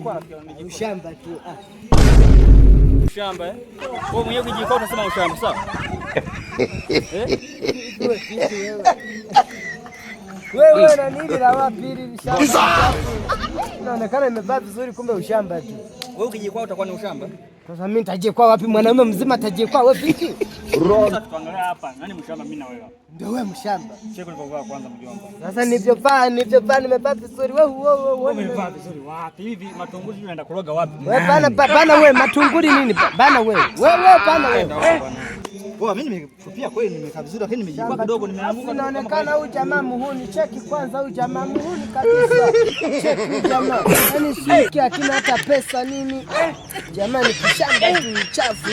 Nimejikwaa rafiki yangu, nimejikwaa. Ushamba tu. Ah. Ushamba eh? Wewe mwenyewe ukijikwaa utasema ushamba, sawa? Eh? Wewe na nini la wapi hili shamba? Inaonekana imevaa vizuri kumbe ushamba tu. Wewe ukijikwaa utakuwa ni ushamba. Sasa mimi nitajikwaa wapi? Mwanaume mzima atajikwaa wewe vipi? Sasa tuangalia hapa, nani mshamba mimi na wewe? Ndio wewe mshamba. Cheki ulivyovaa kwanza mjomba. Sasa nilivyovaa nimevaa vizuri. Wewe wewe wewe. Umevaa vizuri wapi? Hivi matunguli unaenda kuroga wapi? Wewe bana bana wewe matunguli nini? Bana wewe. Wewe bana wewe. Poa, mimi nimekufia kweli, nimekaa vizuri lakini nimejikwaa kidogo, nimeanguka. Inaonekana huyu jamaa muhuni. Cheki kwanza huyu jamaa muhuni kabisa. Cheki huyu jamaa. Yaani siki akina hata pesa nini. Jamaa ni kishamba tu chafu.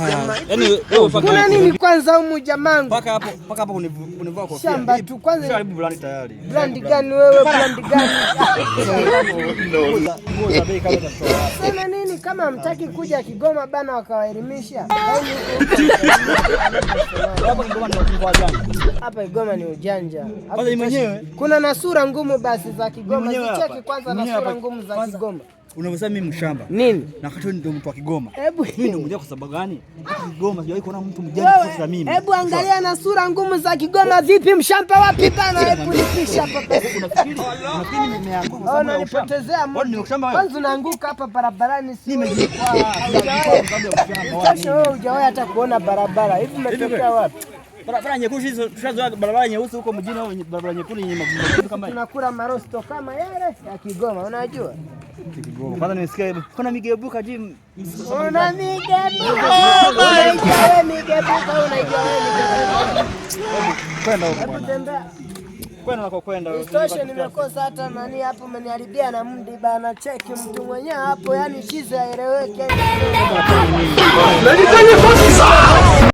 Jamaa. Yaani wewe kuna nini kwanza humu jamangu? Paka hapo kunivaa kofia. Shamba tu kwanza. Karibu brand tayari. Brand gani wewe? Brand gani? Nguo za bei kali utatoa. Sema nini kama hamtaki kuja Kigoma bana wakawaelimisha. Hapo Kigoma ni wajanja. Hapa Kigoma ni ujanja. Kwanza mwenyewe kuna na sura ngumu basi za Kigoma. Zicheki kwanza na sura ngumu za Kigoma. Unavyosema mimi mshamba. Nini? Na wakati wewe ndio mtu wa Kigoma. Hebu mimi ndio mjanja kwa sababu gani? Kigoma sijawahi kuona mtu mjanja kama mimi. Hebu angalia na sura ngumu za Kigoma vipi mshamba wapi bana? Hebu nipisha hapa. Unafikiri nimeanguka kwa sababu ya Unanipotezea muda. Wewe Kwanza unaanguka hapa barabarani si. Nimejikwaa kwa sababu ya ushamba. Sasa wewe hujawahi hata kuona barabara. Hivi umetokea wapi? Barabara nyekundu hizo tushazoea barabara nyeusi huko mjini au barabara nyekundu yenye magumu kama hiyo. Tunakula marosto kama yale ya Kigoma unajua? Kigoma. Kwanza nimesikia kuna migebuka jim. Una migebuka. Unaijua wewe migebuka, unaijua wewe migebuka. Kwenda huko Hebu bwana. tembea. Kwenda nako kwenda. Isitoshe nimekosa hata nani hapo, umeniharibia na mdi bana. Cheki mtu mwenyewe hapo, yani chizi aeleweke.